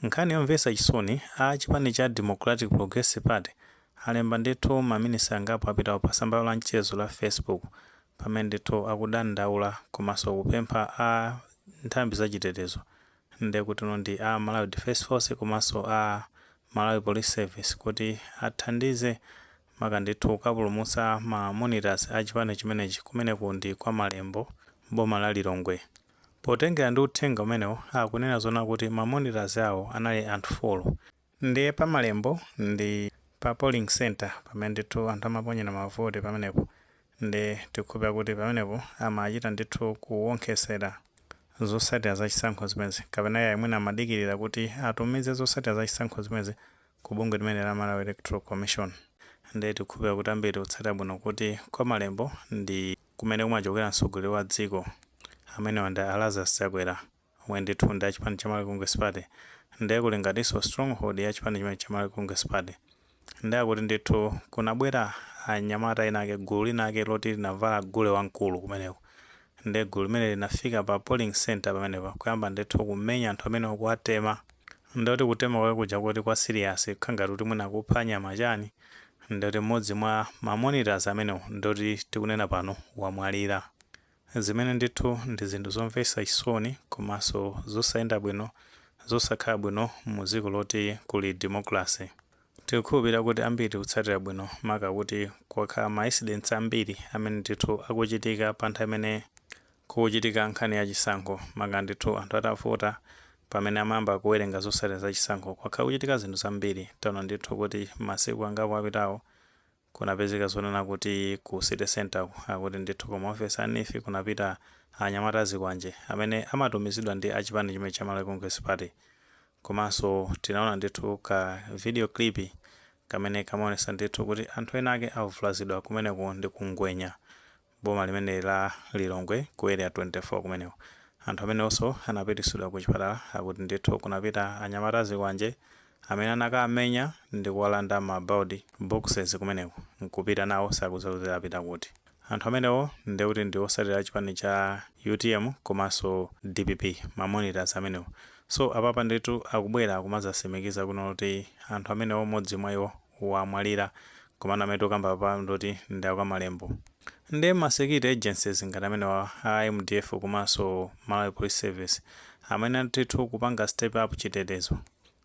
Nkhani yomvetsa chisoni, a chipani cha Democratic Progressive Party alemba ndithu maminitsi angapo apitawo pa tsamba la mchezo la Facebook, pamene ndithu akudandaula komanso kupempha a nthambi zachitetezo, ndekuti ndi a Malawi Defence Force komanso a Malawi Police Service, kuti athandize maka ndithu kukapulumutsa ma monitors a chipani chimenechi kumeneku ndi kwa Malembo, boma la Lilongwe. Potengera ndi uthenga umenewo, akunena zona kuti ma monitors awo anali anthu 4. Ndiye pa Malembo ndi pa polling center pamene ndithu anthu amaponyera mavoti pamenepo. Ndi tikukhulupirira kuti pamenepo amachita ndithu kuwonkhesera zotsatira za chisankho zimenezi, kapena yayi mwina amadikirira kuti atumize zotsatira za chisankho zimenezi ku bungwe limene la Malawi Electoral Commission. Ndiye tikukhulupirira kuti ambiri tikutsatira bwino kuti kwa Malembo ndi kumene kumachokera mtsogoleri wa dziko, amenewa ndi a Lazarus Chakwera, omwe ndithu ndi achipani cha Malawi Congress Party. Ndiye kuli ngatinso stronghold ya chipani chimene cha Malawi Congress Party. Ndiye akuti ndithu kunabwera anyamata ena ake, gulu linake loti linavala gule wamkulu kumeneko. Ndiye gulu limene linafika pa polling center pamenepa, kuyamba ndithu kumenya anthu amene, kuwatema. Ndoti kutema kwake kuja kuti kwa serious, kukhala ngati kuti mwina kupha nyama chani. Ndoti mmodzi mwa ma monitors amenewo, ndoti tikunena pano, wamwalira, zimene ndithu ndi zinthu zomvetsa chisoni komanso zosayenda bwino, zosakhala bwino mu dziko loti kuli democracy. Tikukhulupirira kuti ambiri tikutsatira bwino, maka kuti kwakhala ma incidents ambiri amene ndithu akuchitika pa nthawi imene kukuchitika nkhani ya chisankho, maka ndithu anthu atavota, pamene amayamba kuwerenga zotsatira za chisankho, kwakhala kuchitika zinthu zambiri. Taona ndithu kuti masiku angapo apitawo kunapezeka zonena kuti ku city center, akuti ndithu ku maofesi a NEEF, kunapita anyamata azikwanje amene amatumizidwa ndi achipani chimene cha Malawi Congress Party. Komanso tinaona ndithu ka video clip kamene kamaonesa ndithu kuti anthu ena ake avulazidwa kumeneko ndi kungwenya, boma limene la Lilongwe, ku Area 24 kumeneko. Anthu amenenso anapitisidwa ku chipatala, akuti ndithu kunapita anyamata azikwanje amene anakamenya ndi kuwalanda ma ballot boxes kumeneko nkupita nawo, sakudziwa kuti apita kuti. Anthu amenewo ndekuti ndi osatira chipani cha UTM komanso DPP, ma monitors amenewo. So apapa ndithu akubwera kumazasimikiza kuno kuti anthu amenewo, mmodzi mwa iwo wamwalira. Komano amene tikamba apa ndoti ndi akamalembo. Ndi ma security agencies ngati amenewa a MDF komanso Malawi Police Service, amene ndithu kupanga step up chitetezo,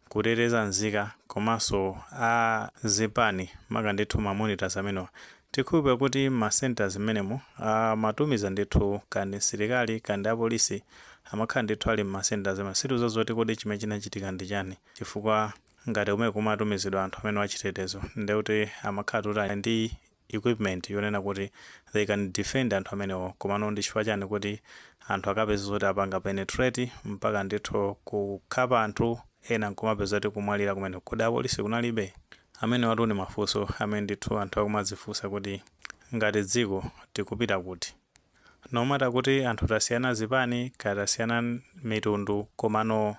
kuteteza nzika komanso a zipani, maka ndithu ma monitors amenewa, tikhulupirira kuti ma centers mmenemo amatumiza ndithu kandi msilikali kandi apolisi, amakhala ndithu ali ma centers amene. Situza zoti kodi chimene chinachitika ndi chani, chifukwa ngati kumene kumatumizidwa anthu amene wachitetezo, ndekuti amakhala kuti ali ndi equipment yonena kuti they can defend anthu amenewo. Komano ndi chifukwa chani kuti anthu akapeza zoti apanga penetrate mpaka ndithu kukhapa anthu ena, nkumapeza kuti kumwalira kumene? Kodi apolisi kunalibe? Amene watu ni mafunso amene ndithu anthu akumadzifunsa kuti ngati dziko tikupita kuti? No matter kuti anthu tasiyana zipani, kaya tasiyana mitundu, komano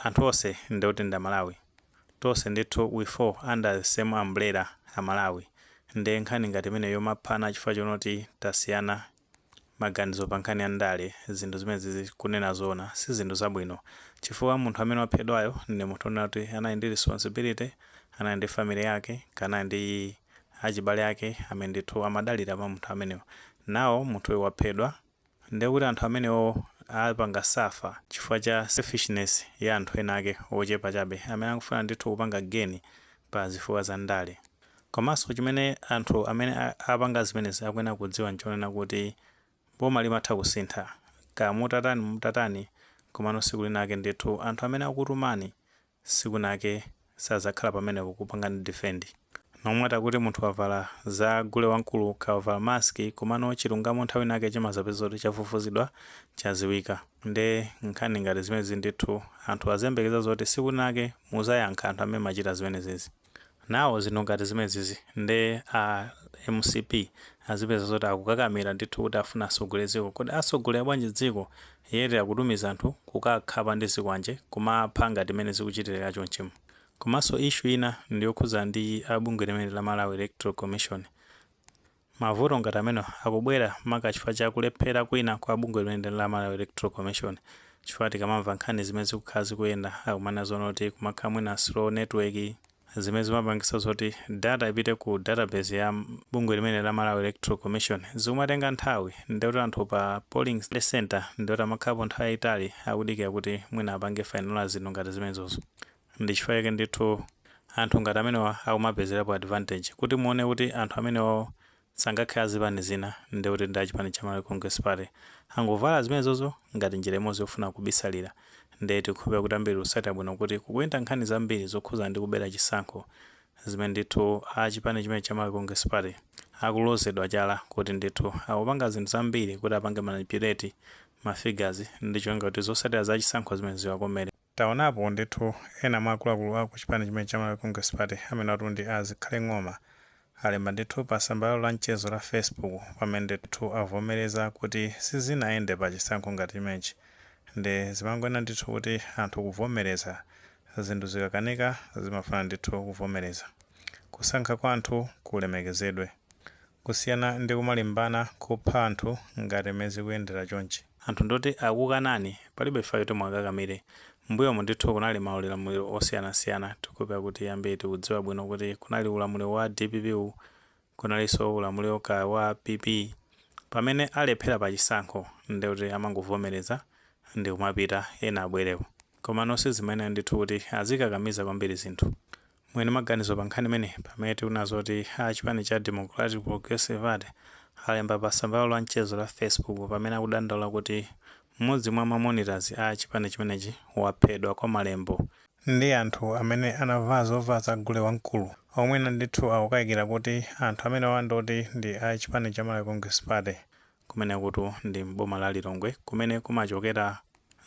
anthu onse ndikuti ndi Amalawi. Tonse ndithu we fall under the same umbrella, Amalawi. Ndi nkhani ngati imene yomaphana chifukwa chonoti tasiyana maganizo pa nkhani ya ndale, zinthu zimene zikunena zona si zinthu zabwino, chifukwa munthu amene waphedwayo ndi munthu onena kuti anali ndi responsibility, anali ndi family yake, kanali ndi achibale ake amene ndithu amadalira pa munthu amenewo. Nawo munthuyo waphedwa, ndekuti anthu amenewo apanga suffer chifukwa cha selfishness ya anthu ena ake ochepa chabe amene akufuna ndithu kupanga gain pa zifukwa za ndale. Komanso chimene anthu amene apanga zimenezi akuyenera kudziwa nchonena kuti boma limatha kusintha, ka mutatani mutatani, komano siku linake ndithu anthu amene akutumani siku nake sazakhala pamenepo kupangani defend. No matter kuti munthu wavala za gule wamkulu, kawavala mask, komano chilungamo nthawi nake chimazapeza kuti chafufuzidwa, chaziwika. Nde nkhani ngati zimenezi ndithu anthu azembekeza zoti siku nake muzayankha, anthu amene machita zimenezizi nawo zinthu ngati zimenezizi. Nde a MCP azipeza zoti akukakamira ndithu kuti afuna asogolere dziko. Kodi asogolera bwanji dziko yete akutumiza anthu kukakhapa ndi zikwanje, kumapha ngati imene zikuchitikira chonchimo? Komanso issue ina ndiyokhuza ndi abungwe limene la Malawi Electoral Commission. Mavuto ngati amene akubwera maka chifukwa cha kulephera kwina kwa bungwe limene la Malawi Electoral Commission, chifukwa Chifukwa tikamamva nkhani zimene zikukhala zikuyenda, akumanena zoona kuti kumakhala mwina slow network, zimene zimapangisa zoti data ipite ku database ya bungwe limene la Malawi Electoral Commission zikumatenga nthawi. Ndikuti anthu pa polling center ndikuti amakhalapo nthawi yayitali akudikira kuti mwina apange finalize zinthu ngati zimenezozo. Ndi chifukwa chake ndithu anthu ngati amenewa akumapezerapo advantage. Kuti muone kuti anthu amenewo sangakhale azipani zina, ndikuti ndi achipani cha Malawi Congress Party, angovala zimenezozo ngati njira imodzi yofuna kubisalira. Ndiye tikukhulupirira kuti ambiri kusatira bwino kuti kukuyenda nkhani zambiri zokhuza ndi kubera chisankho, zimene ndithu achipani chimene cha Malawi Congress Party akulozedwa chala kuti ndithu akupanga zinthu zambiri kuti apange manipulate ma figures ndi cholinga kuti zotsatira za chisankho zimene ziwakomere. Taonapo ndithu ena mwa akuluakulu aku chipani chimene cha Malawi Congress Party, amene atu ndi a Zikhale Ng'oma, alemba ndithu pa tsamba lawo la mchezo la Facebook, pamene ndithu avomereza kuti sizinayende pa chisankho ngati chimenechi. Ndi zimangoena ndithu kuti anthu kuvomereza, zinthu zikakanika zimafuna ndithu kuvomereza. Kusankha kwa anthu kulemekezedwe, kusiyana ndi kumalimbana kupha anthu ngati mmene zikuyendera chonchi. Anthu ndoti akukanani, palibe ifa yoti mwakakamire. Mbuyomu ndithu kunali maulamuliro osiyanasiyana. Tikupeza kuti ambiri tikudziwa bwino kuti kunali ulamuliro wa DPP, kunalinso ulamuliro ka wa PP. Pamene alephera pa chisankho, ndikuti amangovomereza ndi kumapita, ena abwerepo. Koma nonse zimene ndithu kuti azikakamiza kwambiri zinthu. Mwene maganizo pa nkhani imene, pamene tikuona zoti a chipani cha Democratic Progressive Party alemba pa tsamba lawo la mchezo la Facebook, pamene akudandaula kuti mmodzi mwa ma monitors a chipani chimenechi waphedwa kwa malembo ndi anthu amene anavala zovala za gule wamkulu, omwena ndithu akukayikira kuti anthu amene wandoti ndi a chipani cha Malawi Congress Party. Kumene kutu ndi mboma la Lilongwe, kumene kumachokera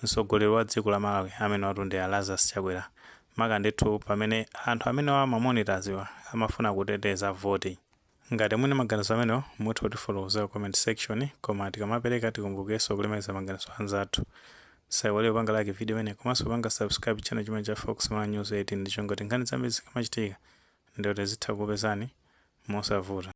mtsogoleri wa dziko la Malawi, amene watu ndi a Lazarus Chakwera, maka ndithu pamene anthu amene wa ma monitors wa amafuna kuteteza voti. Ngati muli maganizo amenewo, mutha kutifotokozera comment section. Koma tikamapereka, tikumbukenso kulemekeza maganizo anzathu. Saiwale kupanga like video imene, komanso kupanga subscribe channel chimene cha Fox Malawi News 18, ndi chongoti nkhani zambiri zikamachitika ndikuti zitha kupezani mosavuta.